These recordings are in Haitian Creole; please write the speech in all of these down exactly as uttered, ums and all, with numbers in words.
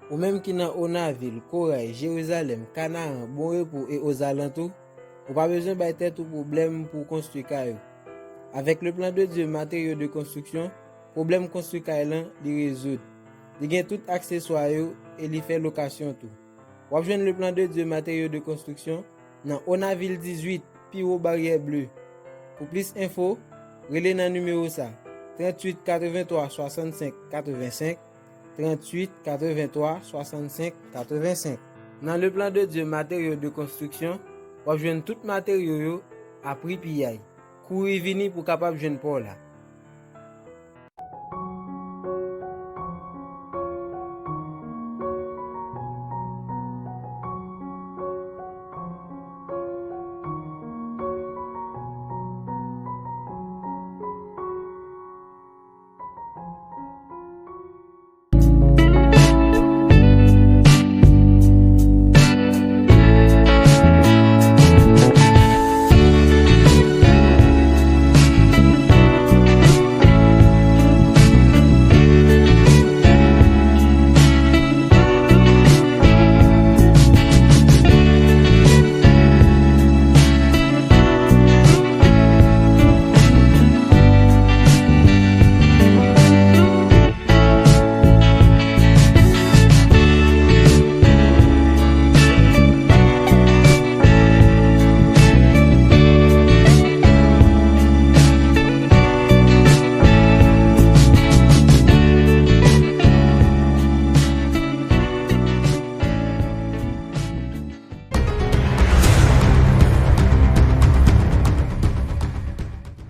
Ou menm ki nan Onavil, Koray, Jerizalèm, Kanaran, Bon Repo e ozalantou, ou pa bezwen bay tèt ou pwoblèm pou w konstwi kay ou. Avèk Le Plan de Dieu Matériaux de Construction, pwoblèm konstwi kay lan, li rezoud. Li gen tout akseswa yo e li fè lokasyon tou. W ap jwenn Le Plan de Dieu Matériaux de Construction nan Onavil dizuit, pi wo Baryè Ble. Pou plis enfo, rele nan nimewo sa, tranntuit katrevenntwa swasannsenk katrevensenk, tranntuit katrevenntwa swasannsenk katrevensenk. Nan Le Plan de Dieu Matériaux de Construction, w ap jwenn tout materyo yo a pri piyay. Kouri vini pou w kapab jwenn pa w la.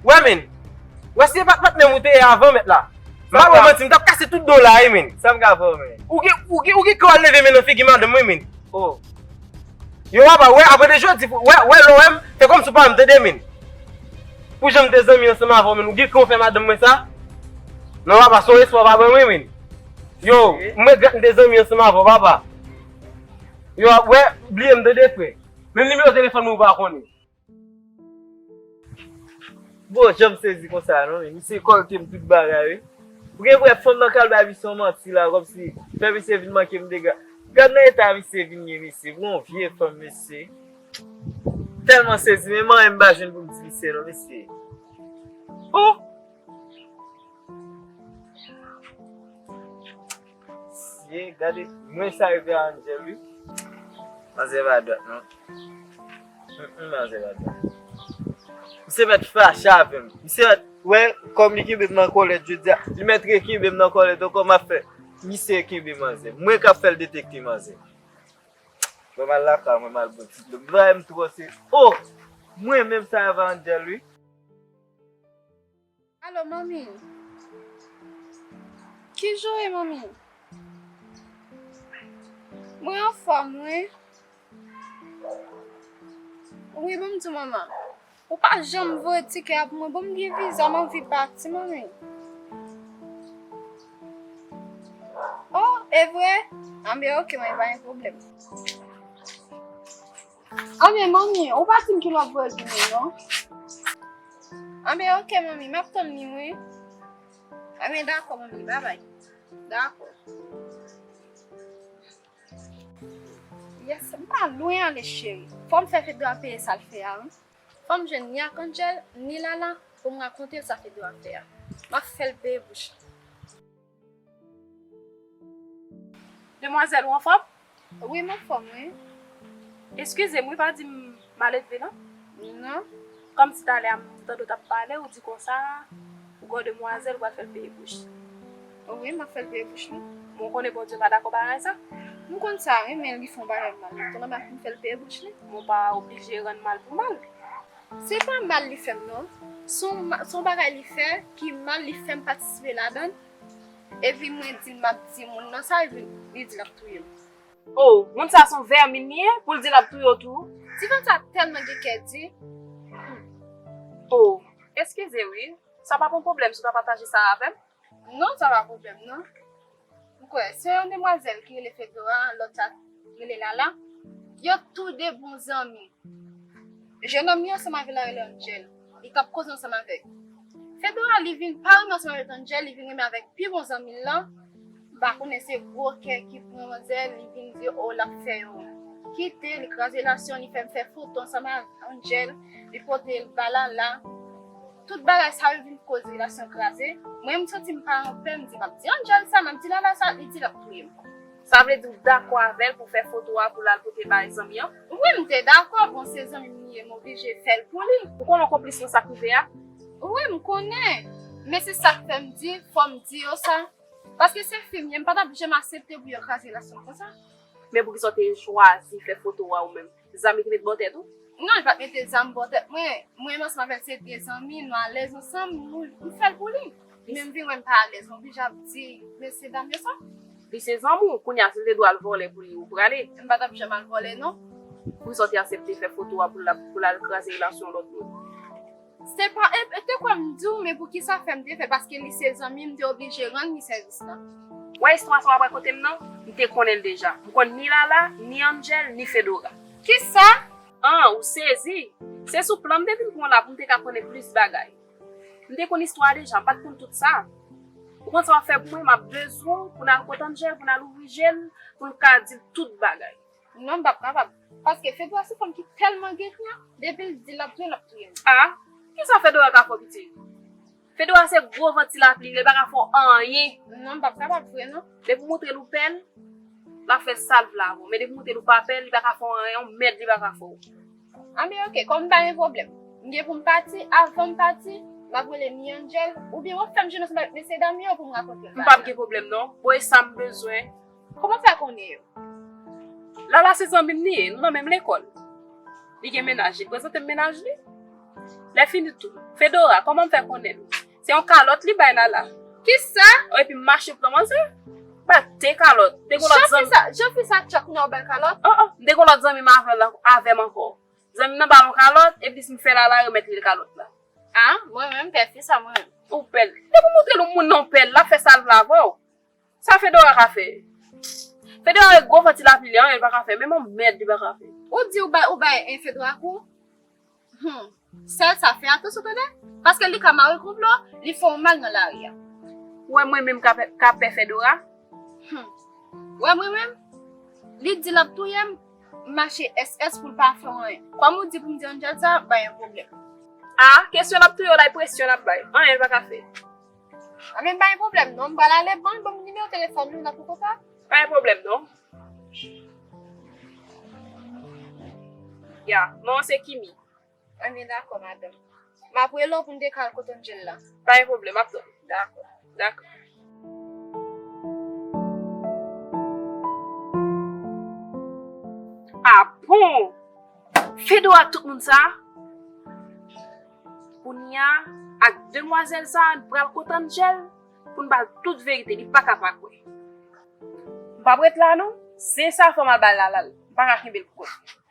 Wè, men. Wè, si se pa t patnè m ou te ye avan, mèt la. M pa ba w manti, m t ap kase tout do w la, wi, men. Sa m ka fè w, men? Ou gen, ou gen, ou gen kè w al leve men nan figi madanm mwen, men. Oh. Yo, papa, wè, apre de jodi, wè, wè, lè w wè m, fè kòmsi w pa wè m, tande, men. Pou jan m te zanmi ansanm avè w, men, ou gen kè w fè madanm mwen sa? Non, papa, se yon respè w pa ban mwen, men. Yo, m regrèt m te zanmi ansanm avè w, papa. Yo, wè, bliye m, tande, frè. Menm nimewo telefòn mwen ou pa konnen. Bon, jan m sezi konsa non, men misye kòlte m tout bagay, wi. Pou gen vrè fanm nan kal bay misye yon manti la, kòmsi fè misye vin manke m dega. Gad nan eta misye vin ye, mesye. Pou yon vye fanm, mesye. Tèlman sezi, men manyen m pa jwenn pou m di misye non, mesye. Oh! Mesye, gade, mwen sa rive a Angel, wi. Manzè pa dwat, non. Mm, mm, manzè pa dwat. Misye mèt fache avè m. Misye mèt, wè, kòm li kenbe m nan kòlèt jodi a, li mèt rekenbe m nan kòlèt ankò, m ap fè misye kenbe manzè. Mwen k ap fè l detekte manzè. Mwen m al lakay, mwen m al bwè ti dlo. Bagay m twò se, oh! Mwen menm sa rive a Angel, wi. Alo, manmi. Kijan w ye, manmi? Mwen anfòm, wi. Wi, ban m di w, manman. Ou pa janm voye tikè a pou mwen. Ban m gen viza, m anvi pati, manmi. Oh, e vre? Anben, oke, manmi, pa gen pwoblèm. Anben, manmi, ou pa di m kilè w ap voye vini, non? Anben, oke, manmi, m ap tann li, wi. Anben, dakò, manmi, babay. Dakò. Yes, m pa lwen ale, cheri. Fò m fè Fedra peye sa l fè a, wi. Fò m jwenn ni ak Angel, ni Lala, pou m rakonte l sa Fedra fè a. M ap fè l peye bouch li. Demwazèl, ou anfòm? Wi, m anfòm, wi. Eskize m, wi, pa di m maledve, non? Non. Kòmsi talè a m tande w t ap pale, ou di konsa, ou gen yon demwazèl, ou pral fè l peye bouch li. Wi, m ap fè l peye bouch li. Bon, ou konnen Bondye pa dakò bagay sa? M konn sa, wi, men li fè yon bagay mal. Li tonbe anba pou m fè l peye bouch li. Bon, ou pa oblije rann mal pou mal. Se pa mal li fè m, non. Se yon ma-, se yon bagay li fè ki mal, li fè m patisipe ladan l. Epi mwen di l m ap di moun nan sa, epi li di l ap touye m. Oh, moun sa se yon vèmin li ye, pou l di l ap touye w tou? Ti fanm sa tèlman gen kè di. Oh, eskize wi. Sa p ap yon pwoblèm si w ta pataje sa avè m? Non, sa pa pwoblèm, non. M kwè, se yon demwazèl ki rele Fedora, lòt sa rele Lala. Yo toude bon zanmi. Jennonm li ansanm avè l la rele Angel. Li t ap koze ansanm avèk Fedora, li vin pa renmen ansanm avèk Angel, li vin renmen avèk pi bon zanmi l lan. M pa konnen se gwo kè ki pran manzè, li vin di, o, l ap fè yo kite, li kraze relasyon, li fè m fè foto ansanm ak Angel, li pote l ba Lala. Tout bagay sa yo vin koz relasyon kraze. Mwen, m santi m pa anpè, m di, m ap di Angel sa, m ap di Lala sa, li di l ap touye m. Sa vle di w dakò avè l pou fè foto a pou l al pote bay zanmi an? Wi, m te dakò, bon, se zanmi m li ye, m oblije fè l pou li. Ou konnen konplis nan sa k rive a? Wi, m konnen. Men se sa k fè m di, fò m di yo sa. Paske se fi m ye, m pa t ap janm aksepte pou yo kraze relasyon m konsa. Men poukisa w te chwazi fè foto a ou menm? Zam li te met bò tèt ou? Non, li pa t mete zam bò tèt mwen. Mwen menm ansanm avè l se de zanmi, nou alèz ansanm, nou, m fè l pou li. Men m vin wè m pa alèz, m oblije ap di mesye dam yo sa. Li se zanmi w, kounye a si l te dwe al vòlè pou li, ou prale? M pa t ap janm al vòlè non. Poukisa w te aksepte fè foto a pou l, pou l al kraze relasyon lòt moun? Se pa, e, e te kwè m di w, men poukisa fè m te fè, paske li se zanmi m, m te oblije rann li sèvis la. Wè istwa sa w ap rakonte m nan, m te konnen l deja. M konn ni Lala, ni Angel, ni Fedora. Kisa? An, ou sezi? Se sou plan m te vin pran w la pou m te ka konnen plis bagay. M te konn istwa a deja, m pa t konn tout sa. Ou konn sa w ap fè pou mwen, m ap bezwen w pou n al kot Angel, pou n al ouvri je l, pou n ka di l tout bagay. Non, m p ap kapab. Paske Fedora se fanm ki tèlman gèt mwen, depi l di l ap touye m, l ap touye m. A, kisa Fedora ka fè w piti? Fedora se gwo van ti lapli, li pa ka fè w anyen. Non, m p ap kapab vre non. Depi w montre l ou pè l, l ap fè sa l vle avè w. Men depi w montre l ou pa pè l, li pa ka fè w anyen, yon mèd li pa ka fè w. Anben, oke, kòm pa gen pwoblèm. M gen pou m pati, avan m pati, m ap rele ni Angel, oubyen w ap fè m jwenn ansanm avèk mesye dam yo pou m rakonte yo bagay la. M p ap gen pwoblèm non. Bon, e sa m bezwen. Kòman w fè konnen yo? Lala se zanmi m li ye, nou nan menm lekòl. Li gen mennaj, li prezante m mennaj li. Lè fini tou, Fedora, kòman m fè konnen l? Se yon kalòt li bay Lala. Kisa? Epi m mache pran manzè. Ba de kalòt. Te gon lòt zanmi. Jan fi sa, jan fi sa tchak kounye a w ba l kalòt? Oh, oh, m te gon lòt zanmi m avè l, avè m ankò. Zanmi m nan ba l yon kalòt, epi m fè Lala remèt li kalòt la. A, mwen menm, m pè fi sa, mwen menm. Ou pè l. Depi w montre l yon moun nan w pè l, l ap fè sa l vle avè w. Sa Fedora ka fè? Fedora e gwo van ti lapli li, anyen li pa ka fè. Menm yon mèd li pa ka fè. Ou di ou bay, ou bay en Fedora kou? Hmm. Sèl sa, fè atansyon tande. Paske li ka mare konplo, li fè w mal nan lari a. Ou wè mwen menm k ap, k ap pè Fedora? Hmm. Ou wè mwen menm? Li di l ap touye m, m mache S S pou l pa fè w anyen. Kòm ou di pou m di Angel sa, bay en pwoblèm. A, kesyon l ap touye w la, e presyon l ap bay. Anyen l pa ka fè. Anben, pa gen pwoblèm non. M pral ale, ban, ban m nimewo telefòn nou, n ap fè kontak. Pa gen pwoblèm non. Ya, non an se Kimi. Anben, dakò, madanm. M ap rele w pou n te ka al kot Angel la. Pa gen pwoblèm, m ap tann ou. Dakò. Dakò. A bon? Fedora ak tout moun sa? Kounye a, ak demwazèl sa, n pral kot Angel pou n ba l tout verite, li pa ka pa kwè. M p ap ret la non, zen sa fò m al ba l Lala l, m pa ka kenbe l pou kont mwen.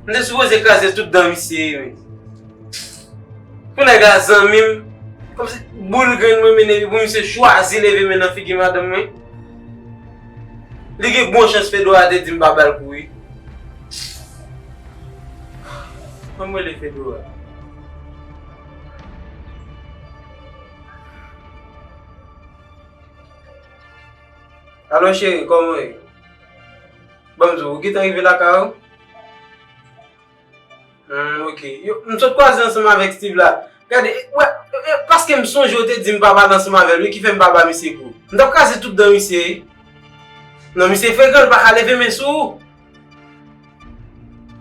M te sipoze kraze tout dan misye, wi. Pou nèg la zanmi m, kòmsi boul grenn mwen mennen li pou misye chwazi leve men nan figi madanm mwen. Li gen bon chans Fedora te di m pa ba l kou wi. Ban m rele Fedora. Alo cheri, kòman w ye? Ban m di w, ou gentan rive lakay ou? Hmm, ok. Yo, m sot kwaze ansanm avèk Steve la. Gade, wè, e, e, paske m sonje w te di m pa pale ansanm avè l, wi, ki fè m pa ba misye kou. M t ap kraze tout dan misye, wi. Non, misye frekan, l pa ka leve men sou ou.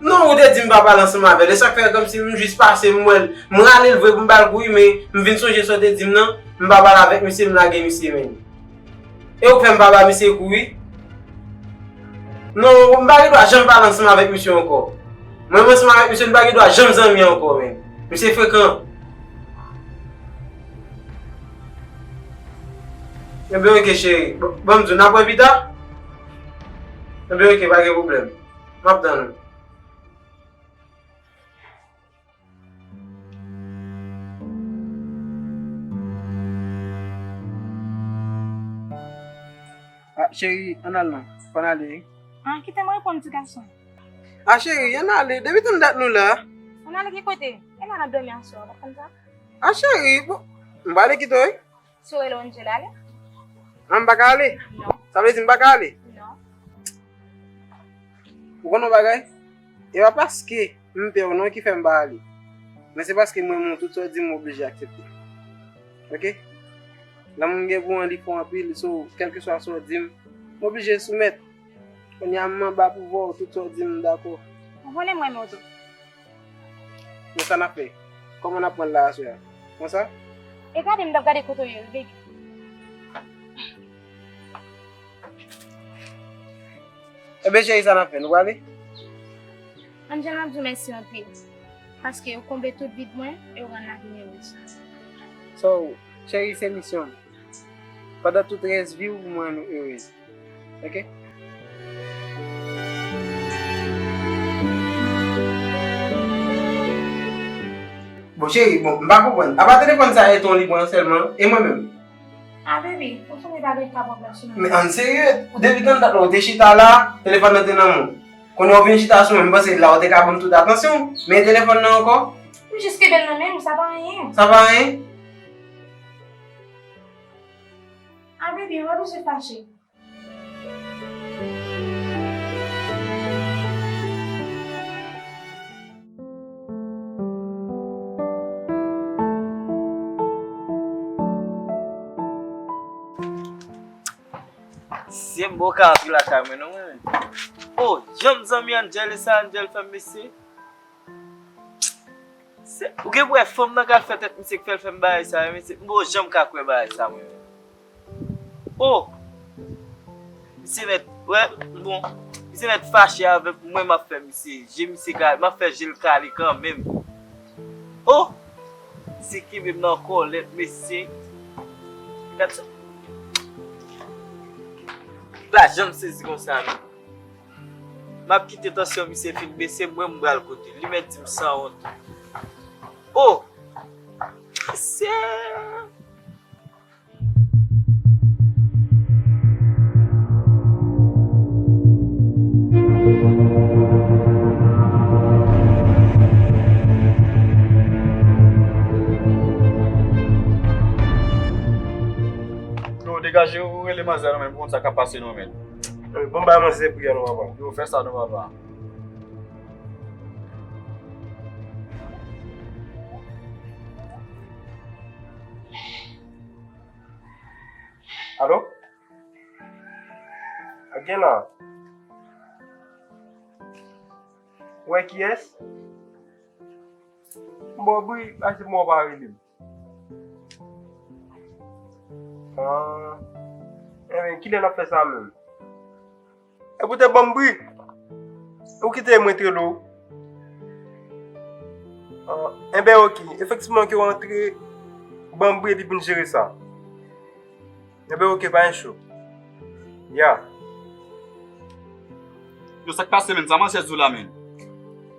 Non, ou te di m pa pale ansanm avè l. E sa k fè kòmsi m jis pase, m wè l. M rale l vre pou m ba l kou, wi, men m vin sonje sa w te di m nan. M pa pale avèk misye, m lage misye, men. E ou k fè m pa ba misye kou wi. Non, m pa gen dwa janm pale ansanm avèk misye ankò. Mwen menm ansanm avèk misye, nou pa gen dwa janm zanmi ankò, men. Misye frekan. Ebyen, ok, cheri. Bon, ban m di w, n ap wè pita? Ebyen, ok, pa gen pwoblèm. M ap tann ou. Ah, cheri, ann al non. Fò n ale, wi. Ah, kite m reponn ti gason. Ah, cheri, ann ale. Depi tann dat nou la. Ann ale ki kote? E la n ap dòmi aswè, w pa konn sa? Ah, cheri, bon, m prale kite w, wi. Si w rele Angela, ale. Ah, m pa ka ale? Non. Sa vle di m pa ka ale? Non. Ou konn yon bagay? E pa paske m pè w non ki fè m pa ale. Men se paske m renmen w, tout sa w di m, m oblije aksepte. Oke? Lanmou m gen pou w an, li fò anpil, so, kèlkeswa sa w di m, m oblije soumèt. Kounye a m anba pouvwa w, tout sa w di m, m dakò. Ou konnen m renmen w tou. Men sa n ap fè? Kòman n ap pran l la aswè a? Konsa? E gade m t ap gade kote w ye wi, baby. Ebyen, cheri, sa n ap fè? Nou prale? Angel, m ap di w mèsi anpil. Paske ou konble tout vid mwen e ou rann lavi m erez. So, cheri, se misyon m. Pandan tout rès vi w, pou mwen nou erez. Oke? Bon, cheri, bon, m pa konprann. Apa telefòn sa e ton li pran sèlman, e mwen menm? Ah, baby, ou konnen pa gen ka pran plas ou nan men. Men ann serye, ou depi tann dat la, ou te chita la, telefòn nan te nan men w. Kounye a w vin chita sou mwen, m panse la ou te ka ban m tout atansyon w. Men telefòn nan ankò? M jis kenbe l nan men m, sa pa anyen. Sa pa anyen? Ah, baby, ou pa bezwen fache. Se m bon ka antre lakay mwen non mwen menm. Oh, janm zanmi Angel e sa Angel fè m mesye. Se, ou gen pou wè fanm nan k al fè tèt misye k fè l fè m bagay sa, mesye. M poko janm ka kwè bagay sa mwen menm. Oh! Misye mèt, wè, bon, misye mèt fache avèk mwen, m ap fè misye, je misye kale, m ap fè je l kale kanmenm. Oh! Misye kenbe m nan kòlèt, mesye. Gad sa. M pa janm sezi konsa, non. M ap kite tansyon misye fin bese, mwen m pral kote l. Li mèt di m sanwont. Oh! Mesye! Yo, degaje w, rele manzè non, men pou konn sa k ap pase non, men. Bon, bay manzè priyè non, papa. Yo, fè sa non, papa. Alo? Sa k gen la? Ou wè kiyès? M ba w bri, pase m wè w pa rele m. Ah. Enben, kilè n ap fè sa menm? Epi w te ban m bri. Ou kite m ret rele w. Ah, enben, oke. Efektivman, ke w antre, ban m bri epi pou n jere sa. Enben, oke, pa gen cho. Ya. Yo, sa k pase, menn? Sa manzè di w la, menn?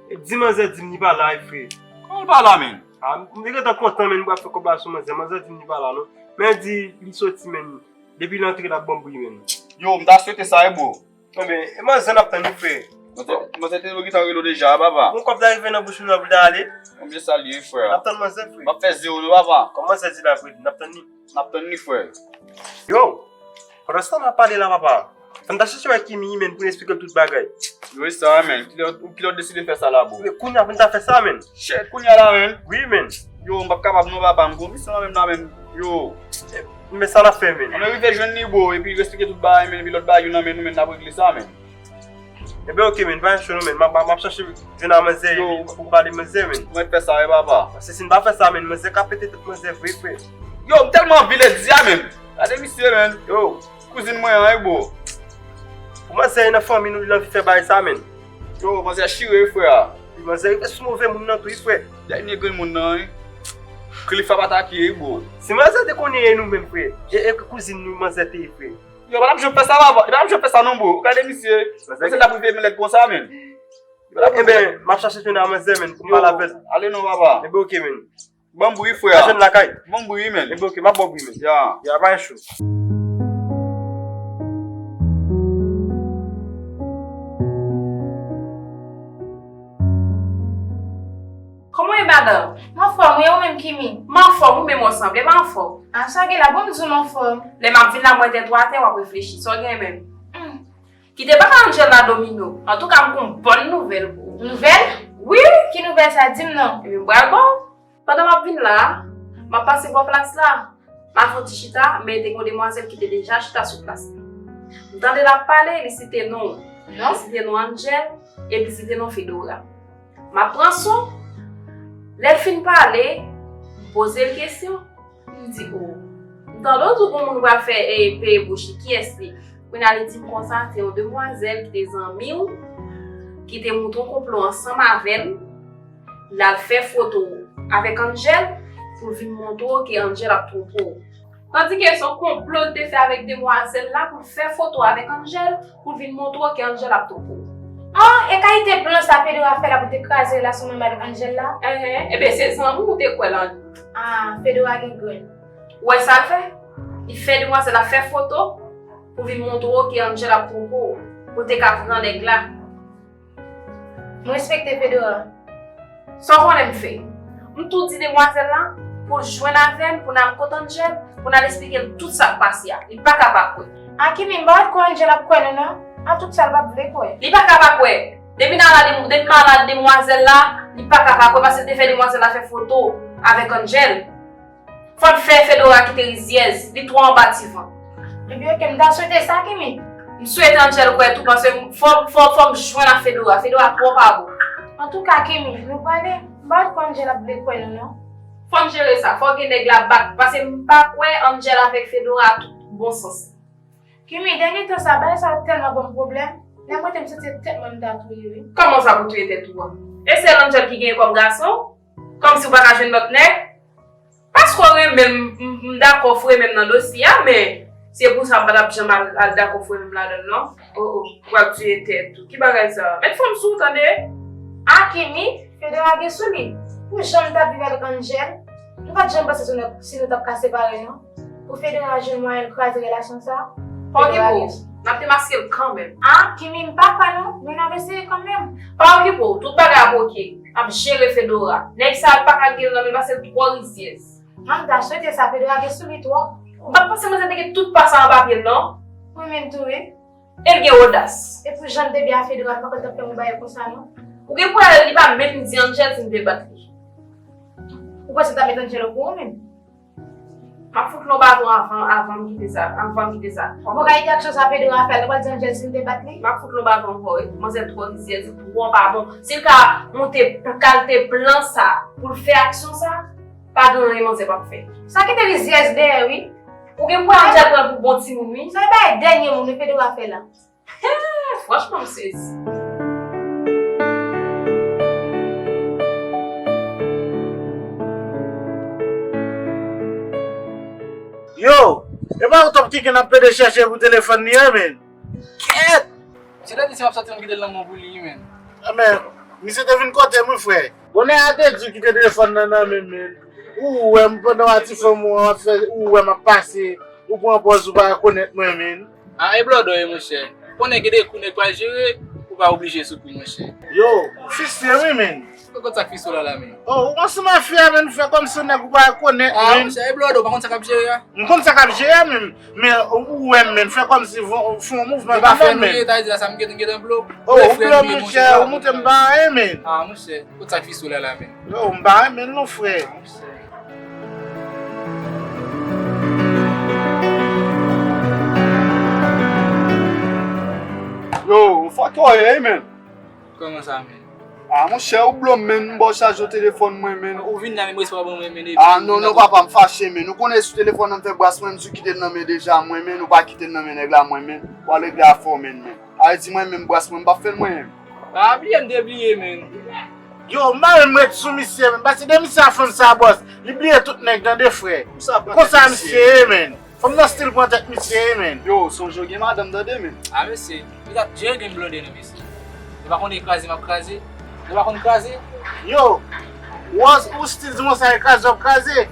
E di manzè di m li pa la, wi, frè. Kòman l pa la, menn? Ah, m te gentan kontan, menn, m pral fè kòb la sou manzè. Manzè di m li pa la, non. Men di li soti, menn. Depi l antre, l ap ban m bri, menn. Yo, m ta swete sa, wi, bro. Enben, e manzè n ap tann, wi, frè. Manzè, manzè te dwe gentan rele w deja, papa. Bon, kòb la rive nan bouch ou, nan pou l ta ale. Konbyen sa l ye, frè? N ap tann manzè, frè. M ap fè zewo, non, papa. Kòm manzè di la, frè, n ap tann li. N ap tann li, frè. Yo, pandan se tan n ap pale la, papa, fè m ta chèche wè Kimi, menn, pou n esplike l tout bagay. Yo, e sa, menn. Kilè, kilè w deside fè sa la, bro? Men kounye a pou n ta fè sa, menn. Shit, kounye a la, menn. Wi, menn. Yo, m p ap kapab non, papa. M gon misyon nan men m la, menn. Yo. Men sa n ap fè, menn? Ann rive jwenn li, bro, epi esplike tout bagay, menn, epi lòt bagay yo nan men nou, menn, n ap regle sa, menn. Enben, oke, menn, pa gen cho non, menn. M ap, m ap chache jwenn a manzè, yo, epi pou pale manzè, menn. Mwen fè sa, wi, papa. Paske si n pa fè sa, menn, manzè ka pete tèt manzè vre, frè. Yo, m tèlman anvi lèd di a, menn. Gade misye, menn. Yo. Kouzin mwen an, wi, bro. Pou manzè nan fanmi nou, li anvi fè bagay sa, menn. Yo, manzè chire, wi, frè. Wi, manzè rive sou move moun nan tou, wi, frè. Dènye grenn moun nan, wi. Cliff ap atake, wi, bro. Si manzè te konnen e nou menm, frè. E, e kouzin nou manzè te ye, frè. Yo, pa t ap janm fè sa, papa. E pa t ap janm fè sa non, bro. Ou gade misye. Manzè t ap rive men lèd konsa, menn. Enben, m ap chache jwenn a manzè, menn, pou m pale avè l. Ale non, papa. Enben, oke, menn. Ban m bri, frè. Al jwenn lakay. Ban m bri, menn. Enben, oke, m ap ba w bri, menn. Ya. Ya, pa gen cho. Madan. M anfòm, wi, ou menm, Kimi? M anfòm, ou menm, ou sanble m anfòm. A, sa w gen la, bon, m di w m anfòm. Lè m ap vin la, mwen tèt ou atè, w ap reflechi. Sa w gen menm? Hmm. Kite baka Angel la domine w. Antouka, m gen yon bòn nouvèl pou ou. Nouvèl? Wi! Ki nouvèl sa? Di m non. Ebyen, m pral ba w. Pandan m ap vin la, m ap pase bò plas la. M al fè yon ti chita, men te gen yon demwazèl ki te deja chita sou plas la. M tande l ap pale, li site non w. Non? Li site non Angel, epi li site non Fedora. M ap pran son. Lè l fin pale, m poze l kesyon. M di, o, m tande w di w gon moun pral fè, e, peye bouch li. Kiyès li? Kounye a, li di m konsa, se yon demwazèl ki te zanmi w, ki te monte yon konplo ansanm avè l. L al fè foto avèk Angel pou l vin montre w ke Angel ap twonpe w. Tandike se yon konplo l te fè avèk demwazèl la pou l fè foto avèk Angel pou l vin montre w ke Angel ap twonpe w. Ah, e kalite plan sa Fedora fè la pou l te kraze relasyon mwen avèk Angel la? Enhen, ebyen se zanmi w te kwè l an li. Ah, Fedora gen grenn. Ou wè sa l fè? Li fè demwazèl la fè foto pou vin montre w ke Angel ap twonpe w, pou l te ka pran nèg la. Mwen respekte Fedora. Sa w konnen m fè? M tou di demwazèl la pou l jwenn avè m, pou n al kot Angel, pou n al esplike l tout sa k pase a. Li pa ka pa kwè. A Kimi, m pa t kwè Angel ap kwè nou non. A tout sa l p ap vle kwè. Li pa ka pa kwè. Depi n al la, depi m al la demwazèl la, li pa ka pa kwè paske l te fè demwazèl la fè foto avèk Angel. Fò n fè Fedora kite rizyèz, li twò anba divan. Ebyen, oke, m ta swete sa, Kimi. M swete Angel kwè tou, paske fò, fò, fò m jwenn ak Fedora. Fedora twò pa bon. Antouka, Kimi, nou prale. M pa kwè Angel ap vle kwè nou, non. Fò n jere sa. Fò gen nèg la bat, paske m pa kwè Angel avèk Fedora tout bon sans. Kimi, dènye tan sa, bagay sa yo tèlman ban m pwoblèm. Lè m rete, m santi se tèt mwen m ta touye, wi. Kòman sa pou touye tèt ou an? E sèl Angel ki genyen kòm gason? Kòmsi w pa ka jwenn lòt nèg? Paske w renmen m, m, m dakò w renmen m nan dosye a, men se pou sa m pa t ap janm al, al dakò w renmen m ladan l non. O, o, w ap touye tèt ou. Ki bagay sa? Met fanm sou ou tande. A Kimi, Fedora gen sou li. Pou jan m t ap viv avèk Angel, nou pa t janm panse si nou, si nou t ap ka separe non. Pou Fedora jwenn mwayen l kraze relasyon sa. Pa okipe w, n ap demaske l kanmenm. A Kimi, m pa kwè non, men n ap eseye kanmenm. Pa okipe w, tout bagay ap oke. N ap jere Fedora. Nèg sa a pa ka gen nan men l paske l twò rizyèz. Mwen m ta swete sa, Fedora gen sou li twòp. M pa t panse manzè te gen tout pa sa anba pye l non. Mwen menm tou wi. E l gen odas. E pou jan l te byen a Fedora, m pa kwè l t ap fè m yon bagay konsa non. Ou gen pou wè li pa menm di Angel si m te bat li. Ou panse l t ap met Angel okouran menm? M ap fout l yon baton avan, avan m kite sa, avan m kite sa. Bon, kalite aksyon sa Fedora fè, l pral di Angel si l te bat li? M ap fout l yon baton ankò wi. Manzè twò rizyèz, li twò pa bon. Si l ka monte kalite plan sa pou l fè aksyon sa, pa gen anyen manzè p ap fè. Sa kite rizyèz dèyè wi. Ou gen pou wè Angel pran l pou bon timoun wi. Sa e bagay dènye moun wi Fedora fè la. Franchman, m sezi. Yo, e pa ou t ap kike n ap pede chèche pou telefòn li an, men. Kèt! Misye te di si m ap sòti, m kite l nan men w pou li, men. A, men, misye te vin kote m, wi, frè. Bonè a te di w kite telefòn nan nan men m, men. Ou wè m pandan w a ti fanm ou an, w ap fè, ou wè m ap pase, ou pran pòz ou pa rekonèt mwen, men. A, e blòdò ye, monchè. Konnen gen de kou nèg pral jere, ou pa oblije sou kou, monchè. Yo, ou fise, wi, men. Ou konn sa k fise w la, la, men. Oh, ou ansanm ak fi a, men, ou fè kòmsi yon nèg ou pa rekonèt, men. A, monchè, e blòdò, ou pa konn sa k ap jere a? M konn sa k ap jere a, men, men ou wè m, men, fè kòmsi fè yon mouvman kanmenm, men. Li pa frè nou ye, ta di la, sa m gentan, gentan blo. Oh, ou blo, monchè, ou montre m pa anyen, men. A, monchè, ou konn sa k fise w la, la, men. Yo, m pa renmen l non, frè. Yo, ou fòkè w ye, wi, men. Kòman sa, men? A, monchè, ou blo m, men, m ba w chaje telefòn mwen, men. Ou vin la, men, respè w ban mwen, men, epi. A, non, non, papa, m fache, men. Ou konnen sou telefòn nan m fè bras mwen, m sou kite l nan men deja, mwen, men, ou pa kite l nan men nèg la, mwen, men. W al regle afè w, men, men. A, di mwen menm bras mwen, m p ap fè l mwen menm. Pa bliye m te bliye, men. Yo, m pa menm ret sou misye, men. Pase de misye a fanm sa, bòs. Li bliye tout nèg, tande, frè. Konsa misye ye, men. Fanm nan still pran tèt misye, ye, men. Yo, sonje w gen madanm, tande, men. A, mesye, li t ap jere gen blòdè, non, mesye. Li pa konn kraze, m ap kraze. Li pa konn kraze. Yo, Wòz, ou still di mwen sa e kraze w ap kraze.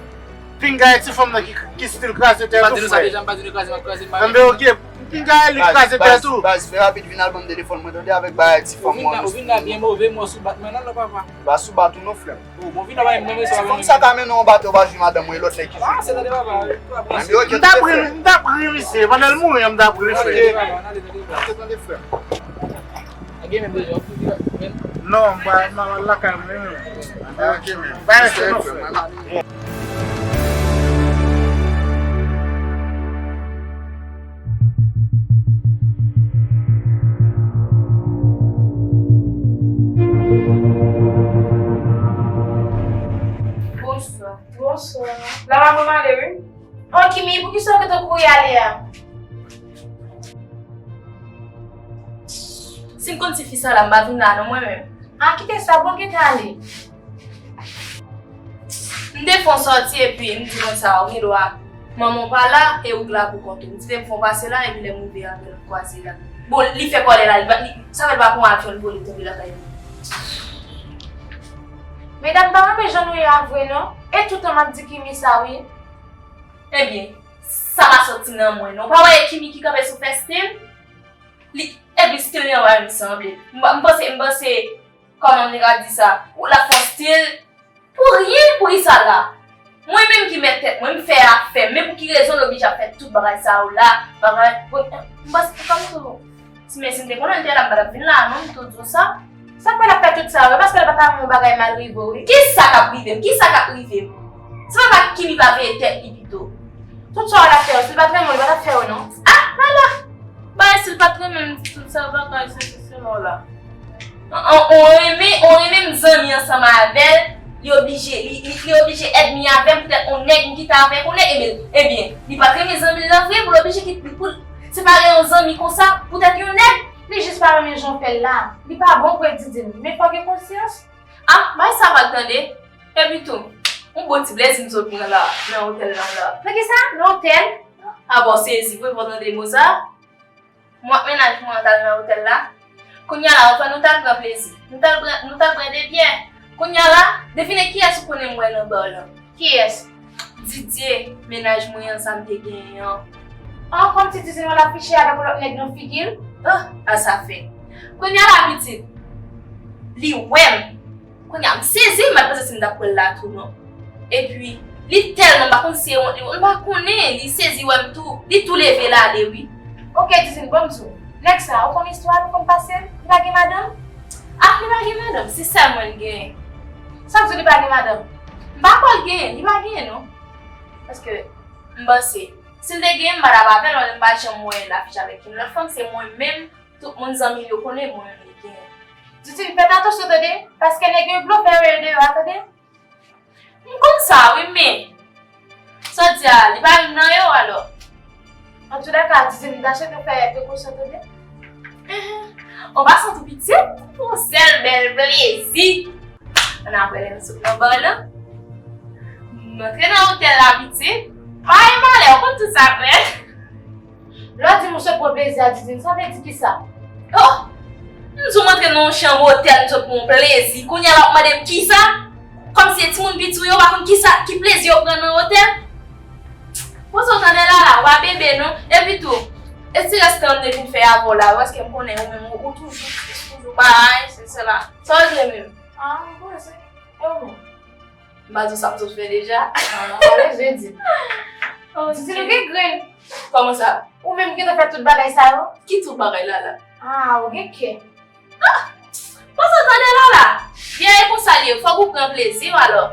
Pinga e ti fanm nan ki, ki still kraze tèt ou, frè. M pa di nou sa deja, m pa di nou kraze, m ap kraze, m pa... Enben, oke. Pinga li kraze tèt ou. Baz, baz, fè rapid, vin al ban m telefòn mwen, tande, avèk bagay ti fanm mwen. Ou vin la byen move, mwen sou bat mwen nan, non, papa. M pa sou bat ou non, frè m. Bon, vin la, mwen, mwen, ti fanm sa ka mennen w anba tè, w pa jwi madanm mwen, e lòt nèg ki jwi. Ah, se tande, papa. M t ap ri, m t ap ri, misye. Pandan l mouri, m t ap ri, frè. Ok, tande, frè. Gen menm de jan. Non, m pa, m pa lakay mwen menm. Ok, men. Ba respè non, frè. Bonswa. Bonswa. La, la, mwen ale, wi. Oh, Kimi, poukisa w gentan kouri ale a? Si m konn ti fi sa la, m pa vin la non, mwen menm. Ah, kite sa, bon, gentan ale. M te fè yon sòti epi m di konsa, ou gen dwa, manman w pa la e ou k la pou kont ou. M di te m fè yon pase la epi lè m rive avè l, m kwaze la. Bon, li fè kòlè la, li pa, li, sa fè l pa pran avyon, l vole tonbe lakay li. Medam, m pa renmen jan nou ye a vre non. E tout tan m ap di Kimi sa, wi. Ebyen, sa pa soti nan mwen non. Ou pa wè e Kimi ki kanpe sou fè stil? Li, epi stil li anba menm sanble. M, m panse, m panse, kòman m te ka di sa? Ou la fè stil pou ryen, pou ki sa la? Mwen menm ki mèt tèt mwen, m fè afè m. Men pou ki rezon l oblije ap fè tout bagay sa yo la? Bagay, bon, m panse, kòm tou. Si, men si m te konnen l te la, m pa t ap vin la non, m tou di w sa. Sa k fè l ap fè tout sa yo? Paske l pa ta renmen yon bagay mal rive w, wi. Kisa k ap rive m? Kisa k ap rive m? Se pa pa Kimi pa veye tèt li pito. Tout sa w al ap fè yo, si l pa t renmen w, li pa t ap fè yo non. Ah, ala! Bagay si l pa t renmen m, tout sa bagay se, se, se lò la. An, an, on renmen, on renmen m zanmi ansanm avè l, li oblije, li, li, li oblije ènmi avè m poutèt on nèg m kite avèk on nèg, ebyen, ebyen, li pa t renmen zanmi l nan vre, pou l oblije kit-, pou l separe yon zanmi konsa poutèt yon nèg. Li jis pa renmen jan w fè l la. Li pa bon vre, Didine, men fò w gen konsyans. Ah, bay sa vag tande. Epi tou, yon bon ti plezi m sot pran la, nan otèl la, la. Nan ki sa? Nan otèl? Ah, bon, sezi vre, fò w tande mo sa. Mwen ak mennaj mwen an t al nan otèl la. Kounye a la, anvan nou t al pran plezi, nou t al pran, nou t al bwè de byè. Kounye a la, devine kiyès ou konnen m wè nan ba lan? Kiyès? Didye, mennaj mwen an, sa m te genyen an. Ah, kòmsi Didine wè l ap fiche avèk yon lòt nèg nan figi l. Ah, a sa fè. Kounye a la, pitit, li wè m. Kounye a, m sezi, m pa t panse si m t ap wè l la tou non. Epi, li tèlman, m pa konn si se wont li, m pa konnen, li sezi wè m tou. Li tou leve l ale, wi. Ok, Didine, bon, m di w. Nèg sa, ou konn istwa l, ou konn pase l? Li pa gen madanm? Ah, li pa gen madanm, se sèl mwen l genyen. Sa k di w li pa gen madanm? M pa kwè l genyen, li pa genyen non. Paske, m panse, si l te genyen, m pa t ap avè l, m pa janm wè l afich avèk yon lòt fanm, se mwen menm. Tout moun zanmi l yo konnen mwen menm li genyen. Didine, fè atansyon tande, paske nèg yo blofè yo ye deyò a tande. M konn sa wi, men sa w di a, li pa youn nan yo alò. Antoulèka, Didine, m ta swete w fè prekosyon tande. An pasan tou pitit, yon sèl bèl plezi. Ann apre lè m sot nan ba lan, m antre nan otèl la pitit. Ay malè, ou konn tout sa frè. Lè w di m ou sot pran plezi a Didine, sa vle di kisa? Oh! M di w m antre nan yon chanm otèl, m sot pran yon plezi. Kounye a la w ap mande m kisa? Kòmsi e timoun piti w yo pa konn kisa, ki plezi yo pran nan otèl? Poze w tande la la, w pa bebe non. Epi tou, e ti rès tan m te vin fè avè w la, paske m konnen ou menm ou, ou toujou, toujou bay, se sela. Sa w vle menm? Ah, m poze. E ou menm? M pa di w sa m sot fè deja. Ah, pa bezwen di. Didine ou gen grenn. Kòman sa? Ou menm ki gentan fè tout bagay sa yo? Ki tout bagay la la? Ah, ou gen kè. Ah! Poze w tande la la. Byen e konsa l ye, fòk ou pran plezi w alò.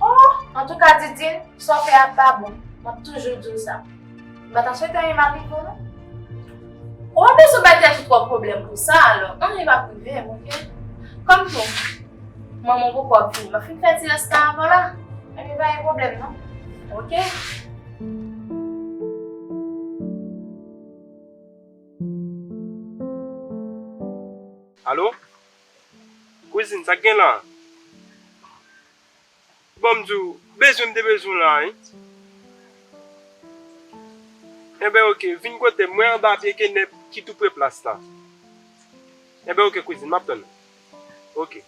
Oh, antouka Didine, sa w fè a pa bon. M ap toujou di w sa. M pa ta swete anyen mal rive w non. Ou pa bezwen bay tèt ou twòp pwoblèm pou sa alò. Anyen p ap rive m, oke? Kòm tou, manman w poko ap vini. M ap fin fè ti rès tan avè w la. Ebyen pa gen pwoblèm non. Oke. Alo? Kouzin, sa k gen la? Bon, m di w, bezwen m te bezwen w la, wi. Enben, oke, vin kote m, mwen anba pye kenèp ki tou pre plas la. Enben, oke, kouzin, m ap tann ou. Oke.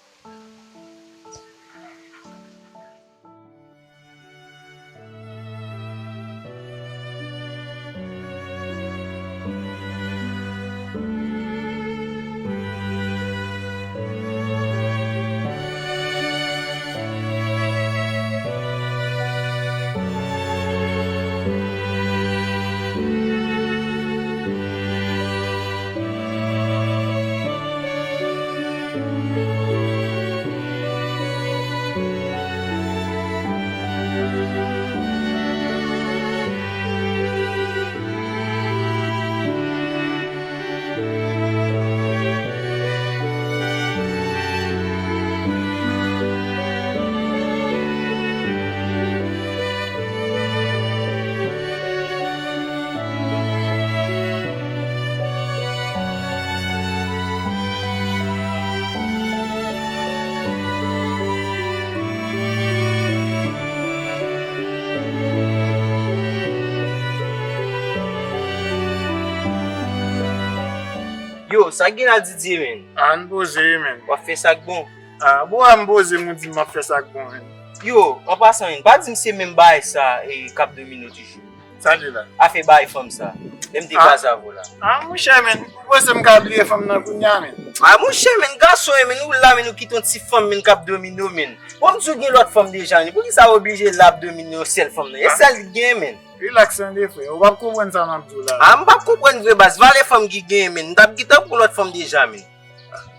Yo, sa k gen la, Didye, men? A, n poze wi, men. W ap fè sa k bon? A, bon, a, m poze m, ou di m ap fè sa k bon, men. Yo, an pasan, men, pa di m se menm bagay sa e k ap domine w toujou. Sa l ye la? Afè bay fanm sa. Lè m te kraze avè w la. A, monchè, men, ou panse m ka bliye fanm nan kounye a, men? A, monchè, men, gason, men, ou la, men, ou kite yon ti fanm, men, k ap domine w, men. Bon, m di w gen lòt fanm deja, men. Poukisa w oblije la ap domine yon sèl fanm nan? E sèl li gen, men. Rilaks tande, frè. Ou p ap konprann sa m ap di w la. A, m p ap konprann vre, baz. Valè fanm ki gen, men. M t ap gentan pran lòt fanm deja, men.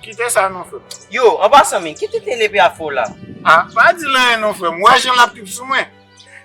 Kite sa non, frè m. Yo, an pasan, men, ki tenten lepe a fè w la? A, pa di l anyen non, frè m. Ou wè jan l ap trip sou mwen?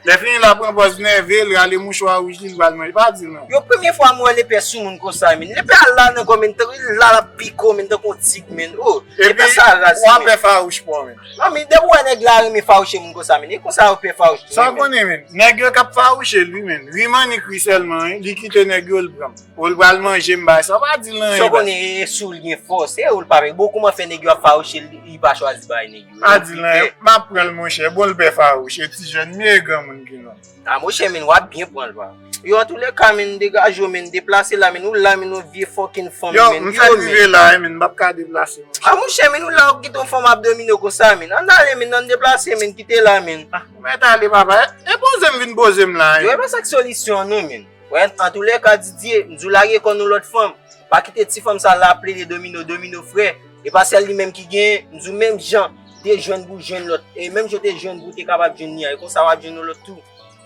Lè fini, l ap pran pòz nève, l rale mouchwa wouj li, l pral manje. Pa di l anyen. Yo, premye fwa m wè lepe sou moun konsa, men. Lepe a la nan kò, men, tankou l la, l ap pike w, men, tankou yon tig, men. O, lepe sa raz, men. Epi, w ap pè fawouch pran, men. Non, men, depi w wè nèg la renmen fawouche moun konsa, men. E konsa yo pè fawouch tou, men. Sa w konnen, men. Nèg yo k ap fawouche l, wi, men. Ri m annik ri sèlman, wi. Li kite nèg yo, l pran m. O, l pral manje m bay sa, pa di l anyen. Sa w konnen, e sou l gen fòs, e ou l pa pè. Bon, kouman fè nèg yo ap fawouche l, li pa chwazi bay nèg yo? Pa di l anyen, m ap pran l, monchè. Bon, l pè fawouch, e ti jèn, men e granmoun ki non. A, monchè, men w ap byen pran l, pa. Yo, antoulèka, men, degaje w, men, deplase la, men, ou la, men, yon vye fucking fanm, men. Yo, m fèk rive la, men, m p ap ka deplase, monchè. A, monchè, men, ou la, w kite yon fanm ap domine w konsa, men. Ann ale, men, ann deplase, men, kite la, men. A, ou mèt ale, papa. E, e poze m vin poze m la, men. Yo, e pa sa k solisyon an, non, men. Wè, antoulèka, Didye, m di w lage kò nan lòt fanm. Pa kite ti fanm sa la ap plede domine w, domine w, frè. E pa sèl li menm ki genyen, m di w menm jan te jwenn pou jwenn lòt. E menm jan te jwenn pou te kapab jwenn li a, e konsa w ap jwenn yon lòt tou.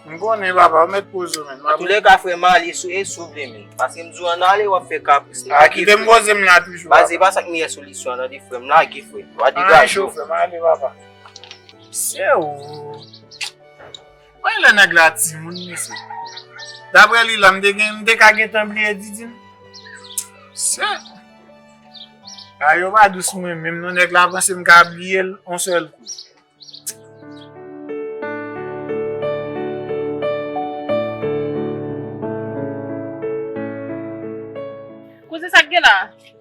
M konnen, papa, ou mèt poze w, men. Antoulèka, frè, m ale sou, e sou vle, men. Paske m di w ann ale, w ap fè kapris. A, kite m poze m la toujou, papa. Baz, e pa sa k meyè solisyon an, tande, frè, m lage, frè. W a degaje w. Frè m, ale, papa. Se ou. Mwen lè nèg la timoun, mesye. Daprè li la, m te gen, m te ka gentan bliye Didin. Se. A yo pa dous mwen menm, non, nèg la panse m ka bliye l yon sèl kou. Kouzen, sa k gen la?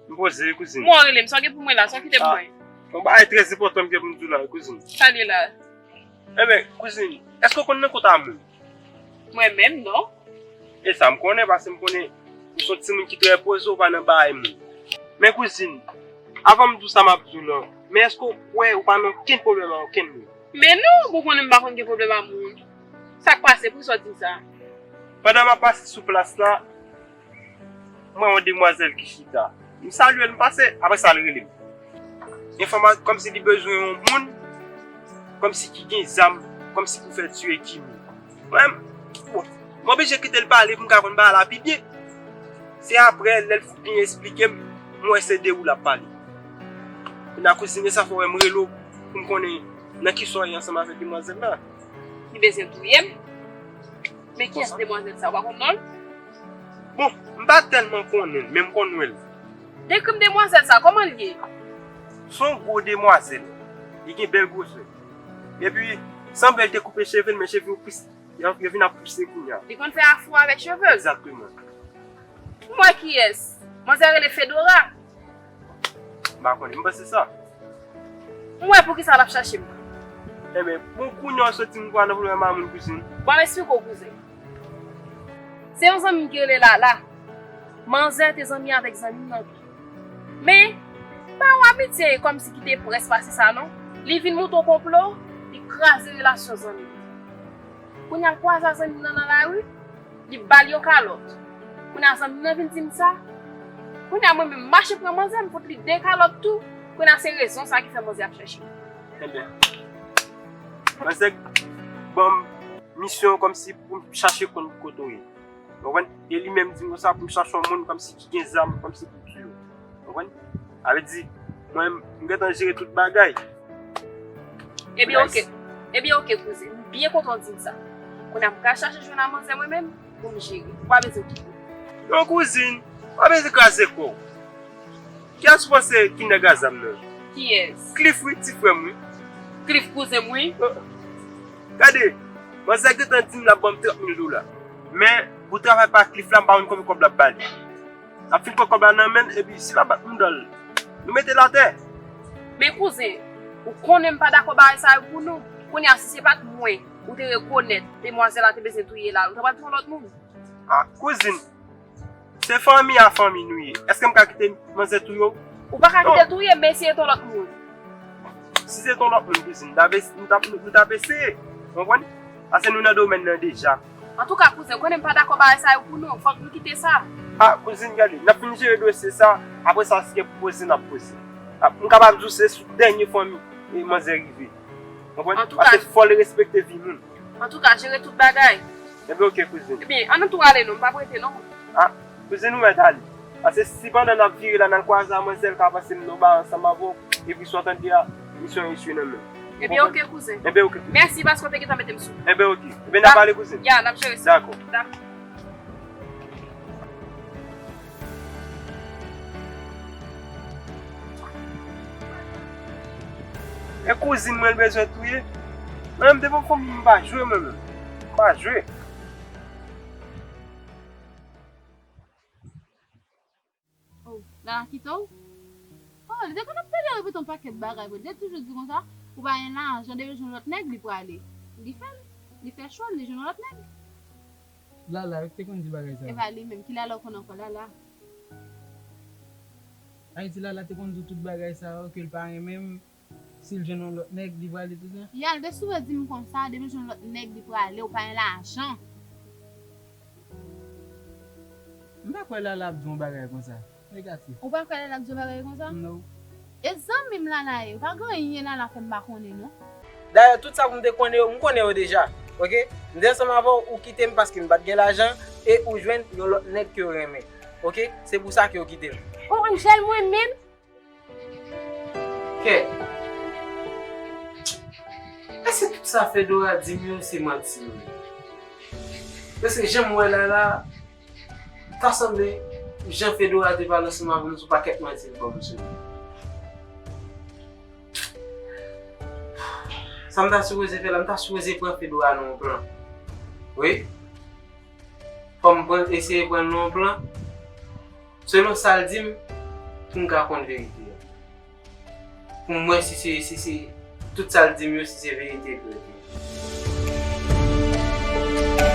M poze, kouzin. Mwen rele m, sa w gen pou mwen la, sa w kite pou mwen? Yon bagay trè enpòtan m gen pou m di w la, kouzin. Sa l ye la? Enben, kouzin, èske w konn nan kont a moun? Mwen menm, non. E sa m konnen, paske m konnen ou se yon timoun ki trè poze, ou pa nan bagay moun. Men kouzin, avan m di w sa m ap di w lan, men èske w kwè ou pa nan okenn pwoblèm ak okenn moun? Men non, bon, ou konnen m pa konn gen pwoblèm ak moun. Sa k pase, poukisa w di m sa? Pandan m ap pase sou plas la, m wè yon demwazèl ki chita. M salye l, m pase, apre sa l rele m. Enfòma-, kòmsi li bezwen yon moun, kòmsi ki gen zam, kòmsi pou fè tiye Kimi. Mwen, bon, m oblije kite l pale pou m ka konn bagay la pi byen. Se apre, lè l fin eksplike m, m wè se de ou l ap pale. Kounye a kouzin, e sa fè w wè m rele w pou m konnen nan kisa w ye ansanm avèk demwazèl la. Li bezwen touye m? Men kiyès demwazèl sa, ou pa konn non l? Bon, m pa tèlman konnen l, men m konn wè l. Dekri m demwazèl sa, kòman l ye? Se yon gwo demwazèl. Li gen bèl gwosè. Epi, sanble l te koupe cheve l, men cheve yo plis, yo, yo vin ap pouse kounye a. Li konn fè afro avèk cheve l? Egzakteman. M wè kiyès. Manzè rele Fedora. M pa konnen, m panse sa. M wè poukisa l ap chache m. Enben, bon, kounye a w soti m kwa nan pwoblèm a moun, kouzin. Bon, m esplike w, kouzen. Se yon zanmi m ki rele Lala. Manzè te zanmi avèk zanmi m nan tou. Men, pa yon amitye kòmsi ki te près pase sa, non. Li vin monte yon konplo, li kraze relasyon zanmi m. Kounye a l kwaze ak zanmi m nan nan lari, li ba l yon kalòt. Kounye a zanmi m nan vin di m sa. Kounye a mwen menm m mache pran manzè, m fout li de kalòt tou. Kounye a se rezon sa ki fè manzè ap chèche m. Enben, manzè ban m misyon kòmsi pou m chache konn kote w ye. Ou konprann? E li menm di m konsa pou m chache yon moun kòmsi ki gen zam, kòmsi pou tiye w. Ou konprann? Sa vle di, mwen, m gentan jere tout bagay. Ebyen, oke. Ebyen, oke, kouzen. M byen kontan w di m sa. Kounye a m pral chache jwenn a manzè mwen menm pou m jere. Ou pa bezwen okipe m. Non, kouzin, ou pa bezwen kraze kò w. Kiyès ou panse ki nèg a zam nan? Kiyès? Cliff wi, ti frè m wi. Cliff kouzen m wi. Gade, manzè gentan di m l ap ban m trant mil dola. Men, pou travay pa Cliff la, m pa konn konbyen kòb l ap ba li. L ap fin pran kòb la nan men l, epi si l ap bat mouda l, nou mete l atè. Men kouzen, ou konnen m pa dakò bagay sa yo pou nou. Kounye a, si se pa t mwen, ou te rekonèt demwazèl la te bezwen touye Lala, ou ta pral touye yon lòt moun. A, kouzin, Se fanmi a fanmi nou ye. Èske m ka kite manzè touye w? Ou pa ka kite l touye, men si se t on lòt moun. Si se t on lòt moun, kouzin, nou t ap es-, nou t ap, nou t ap eseye. Ou konprann? Paske nou nan domèn nan deja. Antouka, kouzen, konnen m pa dakò bagay sa yo pou nou. Fòk nou kite sa. A, kouzin, gade, n ap fin jere dosye sa. Apre sa, si gen pwoze, n ap poze. A, m kapab di w se sou dènye fanmi e manzè rive. Ou konprann? Antouka, paske fò l respekte vi moun. Antouka, jere tout bagay. Ebyen, oke, kouzin. Ebyen, ann tou ale non, m p ap rete non. A, kouzin, ou mèt ale. Paske si pandan n ap vire la, n al kwaze a manzè, l ka panse m nan ba ansanm avè w, epi sa w tande a, misyon echwe nan men w. Ebyen, oke, kouzen. Ebyen, oke. Mèsi paske w te gentan mete m sou. Ebyen, oke. Ebyen, n ap pale, kouzin. Ya, n ap jere sa. Dakò. Dakò. E kouzin mwen l bezwen touye. Mwen menm devan fanmi m pa jwe mwen menm. M pa jwe. Oh, Lala kite w? Oh, li te konn ap pede repete yon pakèt bagay vre. Li te toujou di konsa, ou pa gen lajan, depi l jwenn lòt nèg, li prale. Li fè l. Li fè chwa l, li jwenn yon lòt nèg. Lala, yo te konn di bagay sa yo. E pa li menm. Ki Lala w konn ankò, Lala? Ayiti, Lala te konn di w tout bagay sa yo, ke l pa renmen m. Si l jwenn yon lòt nèg, li prale tou sa? Ya, l te souvan di m konsa, depi l jwenn lòt nèg, li prale, ou pa gen lajan. M pa kwè Lala ap di yon bagay konsa. Negatif. Ou pa kwè Lala ap di yon bagay konsa? Non. E zanmi m Lala ye, pa gen anyen Lala fè m pa konnen non. Dayè, tout sa pou m te konnen yo, m konnen yo deja. Oke? M te ansanm avè w, ou kite m paske m pa t gen lajan, e ou jwenn yon lòt nèg ke w renmen. Oke? Se pou sa ke w kite m. Oh, Angel, mwen menm? Kè. Èske tout sa Fedora di m yo se manti yo ye? Paske jan m wè Lala, ta sanble jan Fedora te pale ansanm avè m, se yon pakèt manti l ban m sou li. Sa m ta sipoze fè la, m ta sipoze pran Fedora nan yon plan. Wi. Fò m pran, eseye pran l nan yon plan. Selon sa l di m, pou m ka konn verite a. Pou m wè si se, si se, tout sa l di m yo, si se verite pou yo te.